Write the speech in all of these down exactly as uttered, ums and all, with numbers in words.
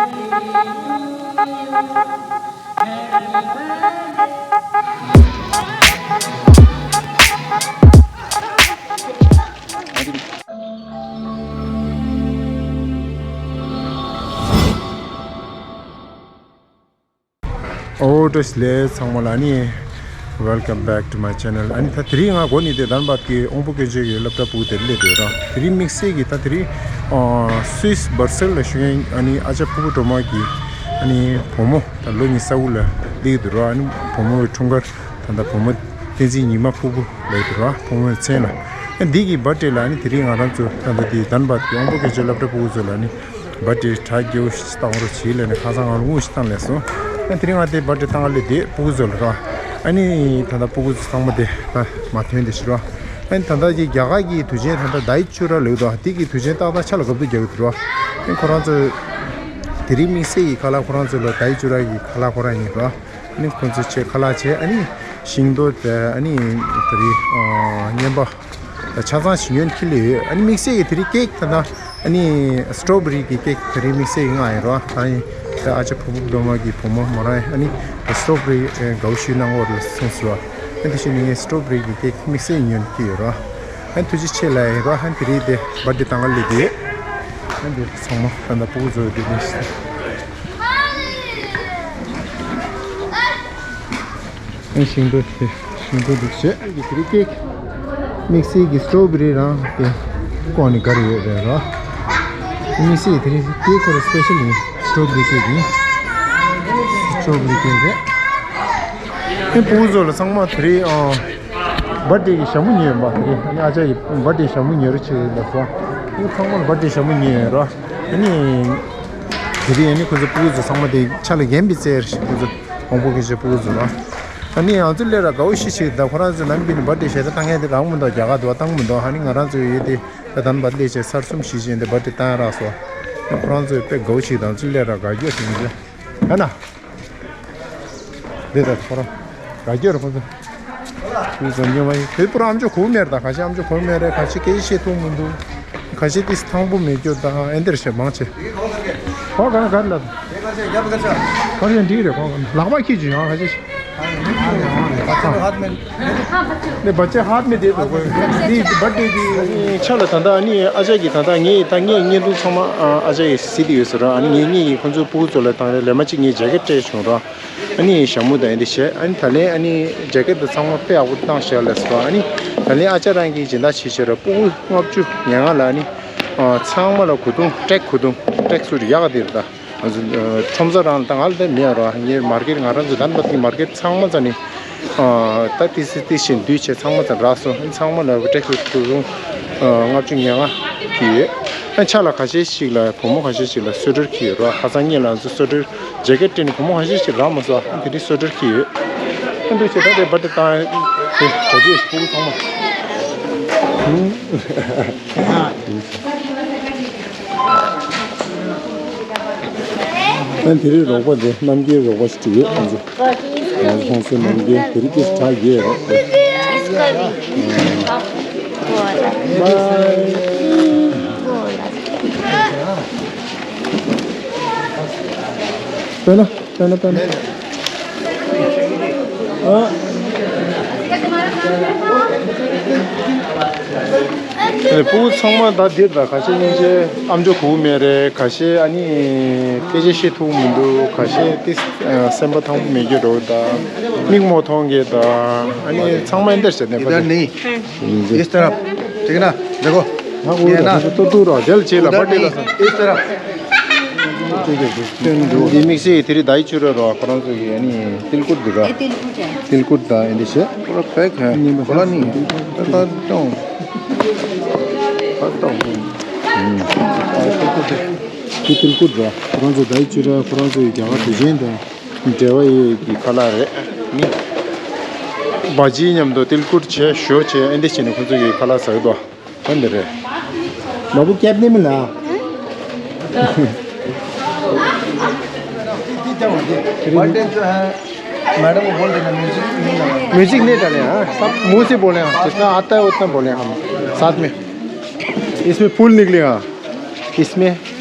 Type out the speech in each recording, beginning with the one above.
ཨོ་བཀྲ་ཤིས་བདེ་ལེགས་ཚང་མ་ལ་ནི། Welcome back to my channel. ཨ་ནི་ད་དེ་རིང་ང་འགོ་ནས་དེ་དཱན་བརྡ་གི་དབང་པོ་སྐྱོན་ཅན་གྱི་སློབ་གྲྭ་ཕྲུ་གུ་དེར་སླེབས་ཡོད་ར། དེ་རིང་དམིགས་བསལ་གྱི་ད་དེ་རིང་ཨ་སུད་སི་སྦར་སེལ་ལ་བཞུགས་མཁན་ཨ་ནི་ཨ་ཅག་ཕུར་བུ་སྒྲོལ་མ་གི་ཨ་ནི་བུ་མོ་ད་ལོ་ཉི་ཤུ་རྩ་དགུ་ལ་སླེབས་ཡོད་ར། ཨ་ནི་བུ་མོ་གི་འཁྲུངས་སྐར་ད་ལྟ་བུ་མོ་བསྟན་འཛིན་ཉི་མ་ཕུར་བུ་ལ་ཡོད་ར། བུ་མོའི་མཚན་ལ་ཨ་འདི་གི་བར་ཌེ་ལ་ཨ་ནི་དེ་རིང་ང་རང་ཚོ་ད་ལྟ་དེ་དཱན་བརྡ་གི་དབང་པོ་སྐྱོན་ཅན་སློབ་གྲྭ་ཕྲུ་གུ་ཚོ་ལ་ཨ་ནི་བར་ཌེ་གྲ་རྒྱས་པོ་ཞིག་བཏང་རོགས་བྱེད་ལབ་ནས་ཁ་སང་ང་ལ་དངུལ་ཞིག་བཏང་ལས་སོང་། ཨ་དེ་རིང་ང་དེ་བར་ཌེ་བཏང་ག་སླེབས་དེ་ཕྲུ་གུ་ཚོ་ལ་ར། ཨ་ནི་ད་ལྟ་ཕྲུ་གུ་ཚོ་ཚང་མ་དེ་ད་མ་ཐོན་དེ་ཤི་ར། ཨ་ནི་ད་ལྟ་གི་རྒྱ་གར་གྱི་དུས་ཆེན་ད་ལྟ་དཱའི་ཅུ་ར་ལོས་དོ་དེ་གི་དུས་ཆེན་ཏག་ཏག་ཆ་ལ་གབ་ཏུ་རྒྱག་གི་འདུག་ར། ཨ་ནི་ཁོ་རང་ཚོ་དེ་རིང་དམིགས་བསལ་གྱི་ཁ་ལག་ཁོ་རང་ཚོ་ལ་དཱའི་ཅུ་ར་གི་ཁ་ལག་ཁོ་རང་ཡིན་ར། ཨ་ནི་ཁོ་ཚོ་ཆེད་ཁ་ལག་བྱས། ཨ་ནི་ཤིང་ཏོག་དང་ཨ་ནི་དེ་རིང་ཨ་རྔན་པ་ཆ་ཚང་ཞིག་ཉོས་ཁྱེར་སླེབས་ཡོད། ཨ་ནི་དམིགས་བསལ་གྱི་དེ་རིང་ཀེག་ད་ལྟ་ཨ་ནི་སི་ཊོ་བེ་རི་གི་ཀེག་དེ་རིང་དམིགས་བསལ་གྱི་མངགས་ཡིན་རོ། ཨ་ནི་ད་ཨ་ཅག་ཕུར་བུ་སྒྲོལ་མ་གི་བུ་མོ་མོ་རང་ཨ་ནི་སི་ཊོ་བེ་རི་དགའ་པོ་ཞིག་གནང་གི་ཡོད་རེད་གསུངས་སོང་། ཨ་ནི་དེ་བཞིན་ངས་སི་ཊོ་བེ་རི་གི་ཀེག་དམིགས་བསལ་ཉོས་ཁྱེར་ཡོད་རོ། ཨ་ནི་ཐུགས་རྗེ་ཆེ་ལབ་ཡིན་རོ། ཨ་ནི་དེ་རིང་དེ་བར་ཌེ་བཏང་ག་སླེབས་ཡོད། ཨ་ནི་དེ་ཚང་མ་ད་ལྟ་ཕྲུ་གུ་ཚོ་དེ་ནས། ཨ་ཤིང་ཏོག་དེ་ཤིང་ཏོག་འདུག་བྱས། ཀེག་དེ་རིང་ཀེག་དམིགས་བསལ་གྱི་སི་ཊོ་བེ་རི་རང་དེ་བསྐོལ་ནས་བསྒར་ཡོད་རེད་རོ། དམིགས་བསལ་དེ་རིང་ཀེག་ཁོ་རང་སི་པེ་ཤལ་ཡིན། སི་ཊོ་བེ་རི་ཀེག་ཡིན། སི་ཊོ་བེ་རི་ཀེག་རེད། ཨེ་ཕྲུ་གུ་ཚོ་ལ་ཚང་མ་དེ་རིང་ཨ་བར་ཌེ་གི་ཞྭ་མོ་ཉོས་ཡོད་པ། དེ་རིང་ཨ་ནི་ཨ་ཅག་གི་བར་ཌེ་ཞྭ་མོ་ཉོ་རོགས་བྱེད་ལབ་སོང་། ཨེ་ཚང་མ་ལ་བར་ཌེ་ཞྭ་མོ་ཉོས་ཡོད་རོ། ཨ་ནི་དེ་རིང་ཨ་ནི་ཁོ་ཚོ་ཕྲུ་གུ་ཚོ་ཚང་མ་དེ་ཆ་ལ་རྒྱན་པའི་རྩེར་ཁོ་ཚོ་དབང་པོ་སྐྱོན་ཅན་ཕྲུ་གུ་ཚོ་ལ། ཨ་ནི་ང་ཚོ་སླེབས་ར་དགའ་པོ་ཞེ་པོ་ཅིག་ད་ཁོ་རང་ཚོ་ནམ་རྒྱུན་ནས་བར་ཌེ་ཞལ་ཏ་བཏང་མཁན་དེ་རག་མི་འདུག་རྒྱ་གར་དུ་བ་བཏང་མི་འདུག་ཨ་ནི་ང་རང་ཚོ་ཡོད་དེ་ད་དམ་པ་སླེབས་བྱས་གསར་རྩོམ་ཞིག་བྱས་ཏེ་བར་ཌེ་བཏང་རག་སོང་། ཁོ་རང་ཚོ་དཔེ་དགའ་པོ་ཞིག་དང་ཚུར་སླེབས་ར་དགའ་སྐྱོ་ཞིག་ཡིན་ཟེར། ཨ་ན། འདི་ལྟར་ཁོ་རང་དགའ་སྐྱོ་རེད་ཁོ་ཚོ། ཁོ་ཚོ་ཉོ་བ་ཡིན། དེ་པུ་ར་ཨམ་ཅོག་གོ་མེད་ད། ཁ་ཤས་ཨམ་ཅོག་གོ་མེད་རེད། ཁ་ཤས་སྐད་ཆ་བཤད་ཐུབ་མི་འདུག་ཁ་ཤས་ཏིས་ཐང་པོ་མེད་སྐྱོ་ད་ཨེ་འདིར་བཤད་མང་ཆེ། ཁོ་ག་ན་ག་ལ། ཁོ་ཡང་འགྲིག་རེད། ཁོ་ལག་པ་ཁྱི་ཅིག་ཡང་ཁ་ཤས། ནས་བ་ཅེ་ཧ་མེ་དེ་དོ་གོ་ནི་བར་ཌེ་གི་ཆ་ལ་ད་ལྟ་ཨ་ནི་ཨ་ཅག་གི་ད་ལྟ་ངས་ད་ངས་བརྙན་ཐུང་ཚང་མ་ཨ་ཅག་གི་གཟིགས་ཏེ་ཡོད་ཟེར་ར། ཨ་ནི་ངས་ངས་ཁོ་ཚོའི་ཕྲུ་གུ་ཚོ་ལ་དང་ལེ་ལེ་མ་གཅིག་ངས་ཇེ་ཀེཊ་སྤྲད་བྱུང་ར། ཨ་ནི་ཞྭ་མོ་དང་ཨེ་འདི་བྱས། ཨ་ནི་ད་ལན་ཨ་ནི་ཇེ་ཀེཊ་དུ་ཚང་མ་དཔེ་ཡག་པོ་བཏང་བཞག་ལ་ཟེར་ར། ཨ་ནི་ད་ལན་ཨ་ཅག་རང་གིས་སྦྱིན་བདག་བྱེད་བྱེད་ར་ཕྲུ་གུ་ལྔ་བཅུ་ཉེར་ལྔ་ལ་ཨ་ནི་ཚང་མ་ལ་གོས་ཐུང་ཀྲེག་གོས་ཐུང་ཀྲེག་སུ་ཡག་ག་དེ་རེད་ད། ང་ཚོ་ཁྲོམ་ས་རང་ལ་ད་ང་ལ་ད་མེད་རོ། ངའི་མར་ཀེཊ་ང་རང་ཚོ་དཱན་བརྡ་གི་མར་ཀེཊ་ཚང་མ་ཚ་ནི་ད་ཏི་སི་ཏི་ཤིན་དུས་ཆེ་ཚང་མ་ཚ་རག་སོང་། ཚང་མ་ལ་ཀྲེག་སུ་ཐུ་རུང་ལྔ་བཅུ་ཉེར་ལྔ་ཁྱེར་ཡོད། ཨ་ཆ་ལ་ཁ་ཤས་ཤིག་ལ་བུ་མོ་ཁ་ཤས་ཤིག་ལ་སུ་ཊར་ཁྱེར་ཡོད་རོ། ཁ་སང་ངེད་ལ་ཚོ་སུ་ཊར་ཇེ་ཀེཊ་སྤྲད་ནས་བུ་མོ་ཁ་ཤས་ཤིག་རག་མ་སོང་། ཨ་དེ་དུས་སུ་ཊར་ཁྱེར་ཡོད། ཨ་འདུག་བྱས་ད་དེ་བར་ཌེ་བཏང་དེ་ག་དུས་ཕྲུ་གུ་ཚང་མ། ཨ་དེ་རིང་རོགས་པ་དེ་རྣམ་རྒྱལ་རོགས་པ་ཞིག་བྲིས་ཡོད། ང་ཚོ་ང་ཚོ་ཁོང་ཚོའི་རྣམ་རྒྱལ་དེ་རིང་སྐད་ཆ་རྒྱས་རེད། དཔེར་ན། དཔེར་ན་དཔེར་ན། ཨ། ཕྲུ་གུ་ཚང་མ་ད་འདིར་ད་ཁ་ཤས་སྙིང་རྗེ་ཨམ་ཅོག་གོ་མེད་རེད། ཁ་ཤས་ཨ་ནི་སྐད་ཆ་བཤད་ཐུབ་མི་འདུག་ཁ་ཤས་ཏི་སེམས་པ་ཐང་པོ་མེད་རྒྱུ་འགྲོ་ད། མིག་མོ་མཐོང་གི་ད། ཨ་ནི་ཚང་མ་འདིར་བྱས་ནས་ཕ། इधर नहीं। इस तरफ। ठीक है ना? देखो। ये ना। ཏུ་ཏུ་རོ་རྒྱལ་ཆེ་ལ་उधर བ་ཏི་ལ། नहीं। इस तरफ། འདི་དམིགས་བསལ་དེ་རིང་དཱའི་ཅུ་ར་རོ་ཁོ་རང་ཚོ་གི་ཨ་ནི་ཏིལ་ཀུར་འདི་ག་ཏིལ་ཀུར་དང་ཨེ་འདི་བྱས། पूरा पैक है। बोला नहीं। पता तो। पता तो। འདི་ཏིལ་ཀུར་རོ་ཁོ་རང་ཚོ་དཱའི་ཅུ་ར་ཁོ་རང་ཚོ་གི་རྒྱ་གར་དུས་ཆེན་དང་འབྲེལ་བ་ཡོད་ཀྱི་ཁ་ལག་རེད། ནི་བ་ཇི་མཉམ་དུ་ཏིལ་ཀུར་བྱས་ཞོ་བྱས་ཨེ་འདི་བྱས་ནས་ཁོ་ཚོ་གི་ཁ་ལག་ཟ་གི་འདུག་ཁོ་འདི་རེད། बाबू क्या अपने मिला? बर्थडे जो है मैडम को बोल देना म्यूजिक नहीं लगा। म्यूजिक नहीं डाले, हाँ, सब मुंह से बोले, हाँ, जितना आता है उतना बोले हम साथ में। इसमें फूल निकलेगा, इसमें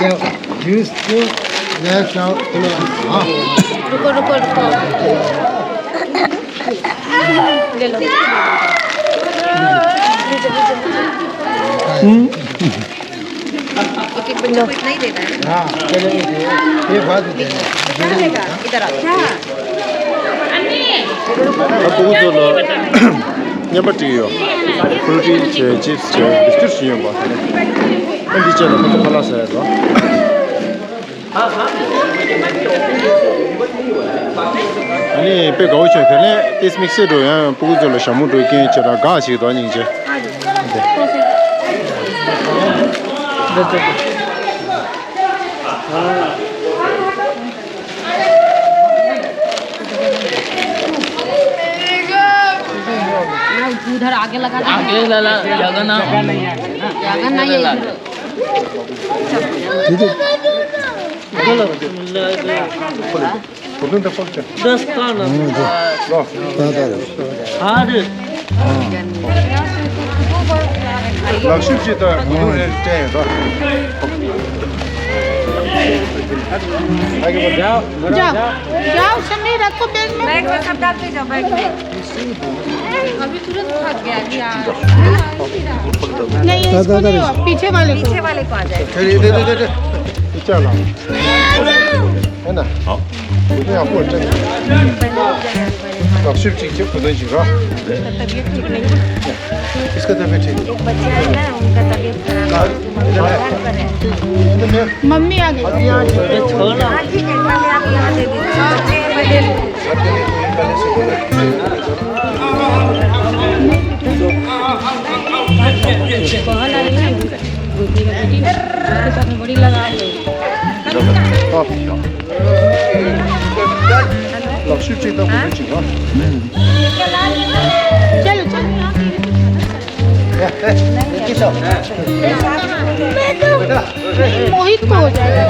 ये जूस को ले जाओ, हाँ। रुको, रुको, रुको। ले लो। लो। हाँ, चलो, ये बात है। इधर आ। अब वो तो लो। བརྙན་པར་བྲིས་ཡོད། ཕུ་རུ་ཊི་བྱས། ཅིབ་སི་བྱས། བིས་ཀུཊ་བྱས་ཡོད་པ། ཨ་འདི་བྱས་ལ་ཁོ་ཚོ་ཁ་ལག་ཟ་ཡ་དང་། ཨ་ནི་དཔེ་དགའ་བོ་བྱུང་། དེ་ནས་ཏིས་དམིགས་བསལ་འགྲོ་ཡང་ཕྲུ་གུ་ཚོ་ལ་ཞྭ་མོ་འགྲོ་རྐྱེན་བྱེད་ར་དགའ་ཞིག་དང་སྙིང་རྗེ། उधर आगे लगा दे। आगे लगा, जगह ना। जगह नहीं है। जगह नहीं है इधर। दस का ना। ལག་ཤུབས་ཅིག་དང་གོས་ཐུང་རེ་སྤྲད་རོགས། जाओ, जाओ, शमी रखो बैग में। बैग में सब डाल के जाओ, बैग में। अभी तुरंत भाग गया यार। नहीं, इसको नहीं हुआ, पीछे वाले को। पीछे वाले को आ जाए। चल, इधर, इधर, इधर। चल। है ना? हाँ। ये आपको अच्छा। ལག་ཤུབས་ཅིག་ཅིག་གོས་ཐུང་ཅིག་རོགས། इसका तबीयत ठीक है। एक बच्चा है ना, उनका तबीयत खराब है। इधर है। मम्मी आ गई। हाँ जी, पहले आप यहाँ दे दीजिए। सबके लिए कोई पहले से बोला। बड़ी लगा लो। ལག་ཤུབས་ཅིག་དང་གོས་ཐུང་ཅིག་རོགས། चलो, चलो। मोहित को हो जाएगा।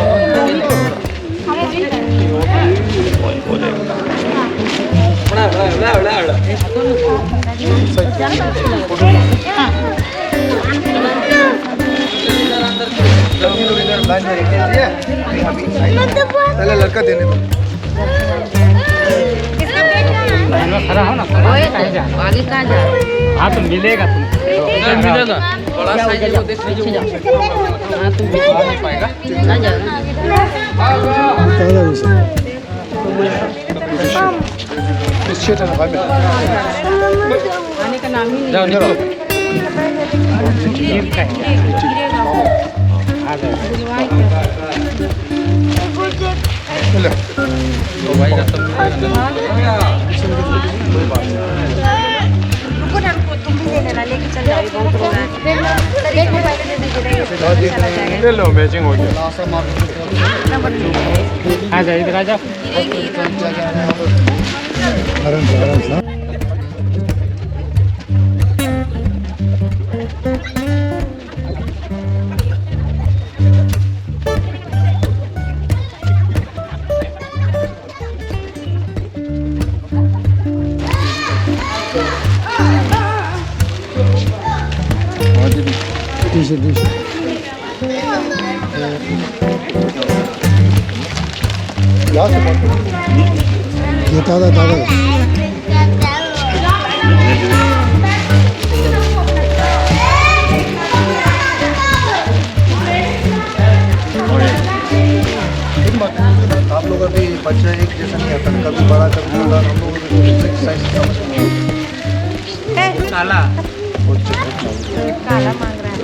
पहले लड़का देने दो। आगे कहाँ जा रहा है? हाँ, तो मिलेगा तुमको। इधर मिलेगा। बड़ा साइज है, वो देख लीजिए। हाँ, तुम नहीं पाएगा। कहाँ जा रहा है? जाओ, निकलो। रुको ना, रुको, तुम भी ले लेना, लेके चल जाओ, ये बहुत हो रहा है। देखो, पहले दे दीजिए, नहीं, चला जाएगा। ले लो, मैचिंग हो गया। आ जाओ, इधर आ जाओ। आराम से, आराम से। आप लोग अभी बच्चा एक जैसा नहीं आता, कभी बड़ा, कभी छोटा, हम लोग भी साइज समझ में। काला। काला मांग रहा है।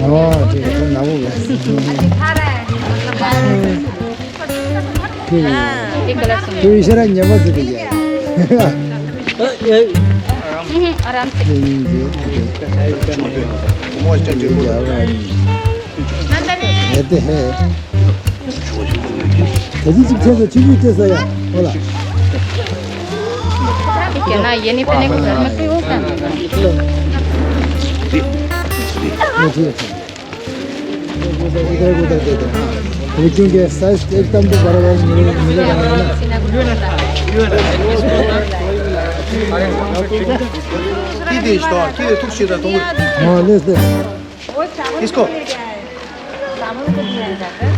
हाँ, ठीक है, तो ना वो। दिखा रहा है, मतलब, बाहर से। ठीक है। हाँ, ये कलर सुन। तो इशारा न्यामा से दिया। हम्म, आराम से। ये, ये, ये। ये क्या है? ये तो है। ད་ཅི་ཅིག་ཁྱེད་ཚོ་ཆུ་ཆུ་སྐྱེས་ས་ཡ་ཧོ་ལ། क्या ना, ये नहीं पहने को घर में कोई होता है। लेकिन के साइज एकदम तो बराबर मिले, मिलेगा नहीं ना। हाँ, ले, ले। इसको। साबुन को दिया जाता है।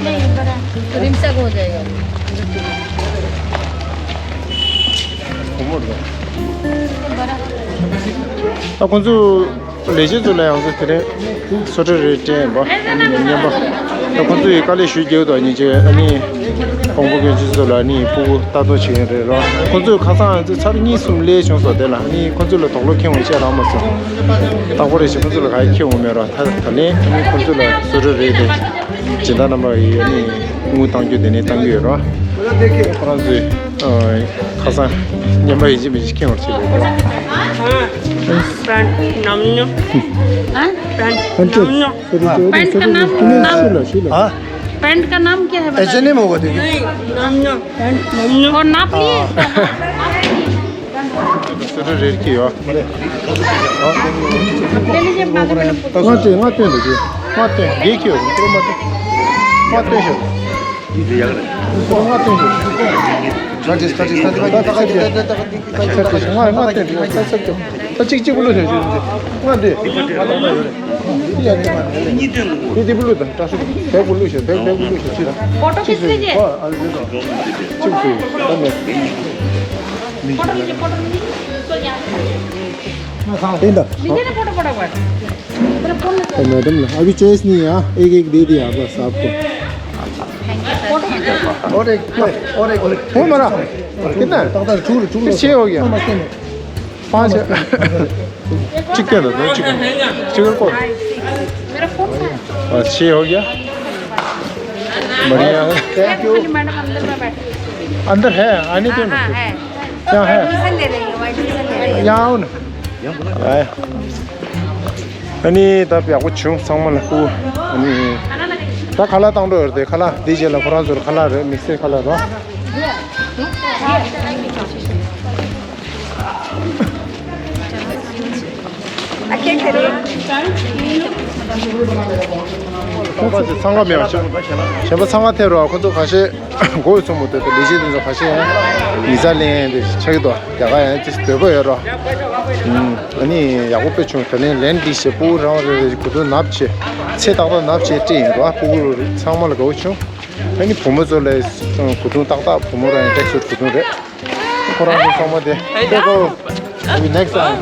नहीं, बड़ा। रिमसा को हो जाएगा। ད་ཁོང་ཚོ་ལས་བྱེད་ཚོ་ལ་ཡང་ཚོ་དེ་རིང་སོ་ཊར་རེ་སྤྲད་པ་ཉན་པ། ད་ཁོང་ཚོས་དཀའ་ལས་ཞུ་རྒྱུ་དང་ཉིན་བྱེད་ཨ་ནི་ཀོང་པོ་དགོན་ཆེན་ཚོ་ལ་ནི་ཕྲུ་གུ་ལྟ་རྟོག་བྱེད་མཁན་རེད་རོ། ཁོང་ཚོས་ཁ་སང་ཚར་གཉིས་གསུམ་སླེབས་བྱུང་སོང་། དེ་ལ་ནི་ཁོང་ཚོ་ལ་དོགས་སློང་ཁེངས་པ་བྱས་རག་མ་སོང་། རྟག་པར་རེ་བཞིན་ཁོང་ཚོ་ལ་ག་ཡེ་ཁེངས་འོང་མེད་རོ། ད་ད་ལན་ནི་ཁོང་ཚོ་ལ་བཟོ་འདྲ་རེད་དེ། སྦྱིན་བདག་རྣམ་པ་ཡིས་ནི་དངུལ་བཏང་རྒྱུ་དེ་ནས་བཏང་གི་ཡོད་རོ། ཁོ་རང་ཚོས་ཁ་སང་ཉན་པ་ཡིན་གཅིག་མིན་གཅིག་ཁེངས་པར་བྱེད་དགོས་རོ། हाँ? पैंट का नाम क्या है? हाँ? पैंट का नाम क्या है, बता दीजिए। नहीं, नाम ना। पैंट नाम ना। और नाप लिए? हाँ। ले लीजिए, बाद में। ང་སྟོན། ང་སྟོན་འདུག་ང་སྟོན། རྒྱལ་ཁྱོད་ཁོ་མ་སྟོན། ང་སྟོན་ཤོག་ང་སྟོན་ཤོག་ང་སྟོན་ཤོག་ང་སྟོན་ཤོག་ད་གཅིག་གཅིག་པུ་བླུགས་ཤོག་ང་འདི། འདི་འདི་པུ་བླུགས་དང་བཀྲ་ཤིས་བེག་པུ་བླུགས་ཤོག་བེག་བེག་པུ་བླུགས་ཤོག་ཅི་དང་། फोटो खींच लीजिए। ཨ་ཨ་ལེ་དང་། གཅིག་པུ་ད་མེད། फोटो लीजिए, फोटो लीजिए। तो यहाँ ཡིན་ད། लीजिए ना फोटो फटाफट। मेरा फोन तो मैडम ना, अभी चॉइस नहीं है, हाँ? एक एक दे दिया बस आपको। फोटो खींचो। और एक, और एक, और एक। वो मेरा। कितना है? छह हो गया। पाँच है। चिकन है, दो चिकन। चिकन को। मेरा फोन कहाँ है? बस छह हो गया। बढ़िया है। Thank you. मैडम अंदर में बैठी है। अंदर है, आने दो ना। हाँ, है। क्या है? एडमिशन ले रही है, वो एडमिशन ले रही है। यहाँ आओ ना। आए। ཨ་ནི་ད་ཡག་པོ་བྱུང་། ཚང་མ་ལ་སྐུ། ཨ་ནི་ད་ཁ་ལག་བཏང་འགྲོ་ཡོད་རེད་དེ། ཁ་ལག་འདི་རྗེས་ལ་ཁོ་རང་ཚོར་ཁ་ལག་རེད། དམིགས་བསལ་ཁ་ལག་རོ། ཁོང་པ་ཚོ་འཚང་ཁ་མེད་པ་བྱས། གཞན་པ་འཚང་ཁ་ཐེབས་རོགས། ཁོ་ཚོ་ཁ་ཤས་མགོ་ཡི་ཚོམ་བུ་དེ་ལས་བྱེད་དེ་ཚོ་ཁ་ཤས་ཡང་ཡིག་ཚང་ལེན་དེ་ཆགས་ཀྱི་འདུག་རྒྱ་གར་ཡང་ཅིག་སྡོད་དགོས་ཡོད་རོགས། ཨ་ནི་ཡག་པོ་དཔེ་བྱུང་། ད་ལན་ལན་འདི་བྱས། སྤུ་གུ་རང་རེ་རེ་གོས་ཐུང་ནབ་བྱས། ཚེ་ཏག་ཏག་ནབ་བྱས་སྤྲད་ཡིན་རོགས། སྤུ་གུ་ཚང་མ་ལ་དགའ་བོ་བྱུང་། ཨ་ནི་བུ་མོ་ཚོ་ལ་གོས་ཐུང་ཏག་ཏག་བུ་མོ་རང་ཡང་ཊེག་སུཊ་གོས་ཐུང་རེད། ཁོ་རང་ཚོ་ཚང་མ་དེ་དེ་གོ་ནེགསི་ཊའིམ།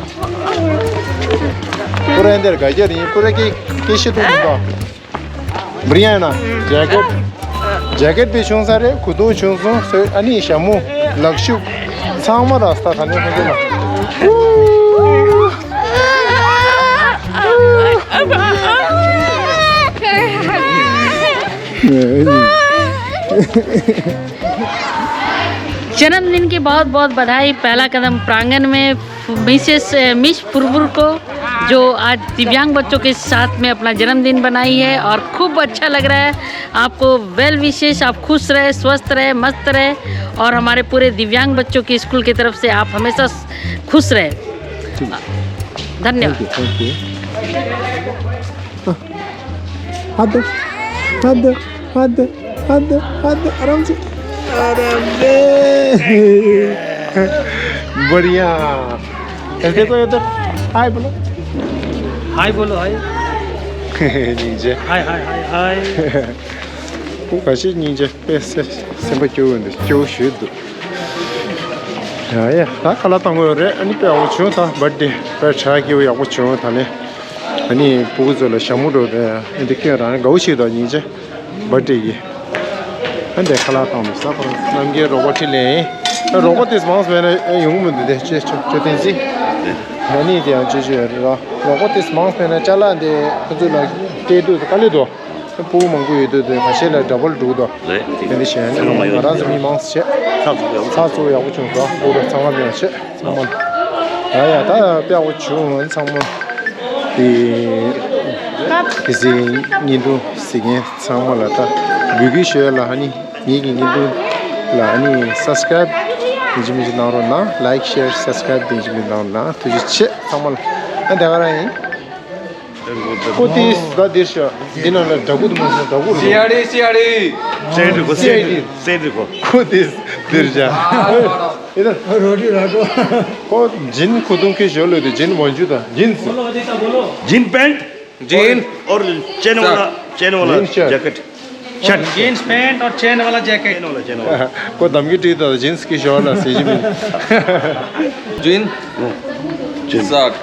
ཁོ་རང་འདིར་ག་རྒྱ་རིང་ཁོ་རང་གི་སྐད་ཤེས་ཐུབ་མི་འདུག་བྷི་རི་ཡ་ན། ཇེ་ཀེཊ། ཇེ་ཀེཊ་དཔེ་བྱུང་ས་རེད། གོས་ཐུང་བྱུང་སོང་། ཨ་ནི་ཞྭ་མོ། ལག་ཤུབས། ཚང་མ་ར་ས་ག་ནས་ཁོ་ཚོ་ལ། जन्मदिन की बहुत बहुत बधाई। पहला कदम प्रांगण में मिसेस, अ, मिस पुरपुर को, जो आज दिव्यांग बच्चों के साथ में अपना जन्मदिन बनाई है और खूब अच्छा लग रहा है। आपको वेल विशेष, आप खुश रहे, स्वस्थ रहे, मस्त रहे और हमारे पूरे दिव्यांग बच्चों की स्कूल की तरफ से आप हमेशा खुश रहे। धन्यवाद। Thank you, thank you. हाँ। हद, हद, हद, हद, हद, आराम से, आराम से। बढ़िया। ऐसे देखो इधर। हाय बोलो। हाय बोलो, हाय। नीचे। हाय, हाय, हाय, हाय। ཁོ་ག་ཤེད་སྙིང་རྗེ་དཔེ་སེ་སེམས་པ་སྐྱོ་བོ་འདུག་སྐྱོ་བོ་ཞེ་འདུག་ཡ་ཡ། ད་ཁ་ལག་བཏང་དགོས་རེད། ཨ་ནི་དཔེ་ཡག་པོ་བྱུང་། ད་བར་ཐ་ཌེ་དཔེ་གྲ་སྐྱིད་པོ་ཡག་པོ་བྱུང་། ད་ལན་ཨ་ནི་སྤུ་གུ་ཚོ་ལ་ཞྭ་མོ་འགྲོ་རེད། ཨ་འདི་ཁྱོད་རང་དགའ་བོ་ཞིག་དང་སྙིང་རྗེ་བར་ཐ་ཌེ་ཡི། ཨ་འདི་ཁ་ལག་བཏང་འདུག་ས་ཁོ་རང་རྣམ་རྒྱལ་རོགས་པ་ཁྲིད་ལེན། ཨ་རོགས་པ་དེ་མང་ཙམ་མེད་ན་ཡོང་གི་མི་འདུག་དེ་ཅོ་ཅོ་ཅོ་བསྟན་འཛིན། ཨ་ནི་དེ་ཡང་ཅོ་ཅོ་ཡོད་རེད་ར། རོགས་པ་དེ་མང་ཙམ་མེད་ན་ཅ་ལག་འདི་ཁོ་ཚོ་ལ་སྤྲད་དུས་དཀའ་ལས་འདུག་སྤུ་གུ་མང་པོ་ཡོད་དུས་དེ་ཁ་ཤས་ལ་ཌ་བལ་འགྲོ་གི་འདུག་རེད། དེ་འདྲ་བྱས་ནས་ང་རང་ཚོ་མི་མང་ཙམ་བྱས། ཚགས་ཚུད་ཡག་པོ་བྱུང་སོང་། སྤུ་གུ་ཚང་མ་མེད་པ་བྱས་ཚང་མ། ཡ་ཡ་ད་དཔེ་ཡག་པོ་བྱུང་། ཚང་མ་དེ་དེ་སྲིད་བརྙན་ཐུང་གཟིགས་མཁན་ཚང་མ་ལ་ད་འབོད་སྐུལ་ཞུ་ཡ་ལ། ཨ་ནི་ངེད་ཀྱི་བརྙན་ཐུང་ལ་ཨ་ནི་སབ་སི་ཀ་རེབ་ཡིན་གཅིག་མིན་གཅིག་གནང་རོགས་གནང་། ལའིཀ་ཤེར་སབ་སི་ཀ་རེབ་ཡིན་གཅིག་མིན་གནང་རོགས་གནང་། ཐུགས་རྗེ་ཆེ་ཚང་མ་ལ། ཨ་དེ་ག་རང་ཡིན། ཀོ་ཏིས་ད་འདིར་ཤོག་འདི་ནང་ལ་འདྲ་སྐུ་དུ་མ་སོང་འདྲ་སྐུ་རུ། सी I D, C I D. སེ་འདྲི་གོ་སེ་འདྲི་གོ་སེ་འདྲི་གོ་ཀོ་ཏིས་འདིར་ཤོག་ཨེ་ད་རོ་ཏི་ར་ཀོ། ཁོ་ཇིན་གོས་ཐུང་གི་ཞོར་ལ་དེ་ཇིན་མོན་ཇུ་དང་ཇིན། बोलो अदिता बोलो। Jean pant. जीन। और चेन वाला, चेन वाला jean shirt. Jacket. Shirt. Jeans pant और चेन वाला जैकेट। चेन वाला, चेन वाला। ཁོ་གདམ་གྱི་བྲིས་དང་ཇིན་གི་ཞོར་ལ་སེ་ཇི་མིན། जीन। जीन। शर्ट।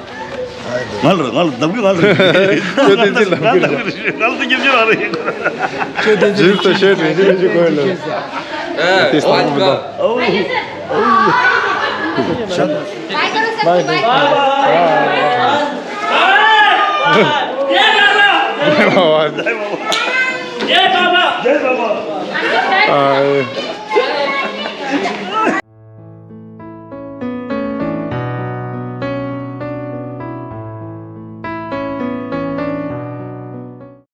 ང་ལ་ང་ལ་ལབ་གི། ང་ལ་ཁྱོད་བསྟན་འཛིན་ལབ་གི་རེད། ང་ལ་ཁྱོད་བསྟན་འཛིན་ལབ་རེད། ཁྱོད་བསྟན་འཛིན་ཇིབ་ཏུ་ཤོད་དྲན་ཅི་རེད་ཅི་གོ་ལ། ཨེ། ཏིས་ལ་མི་འདུག་ཨ།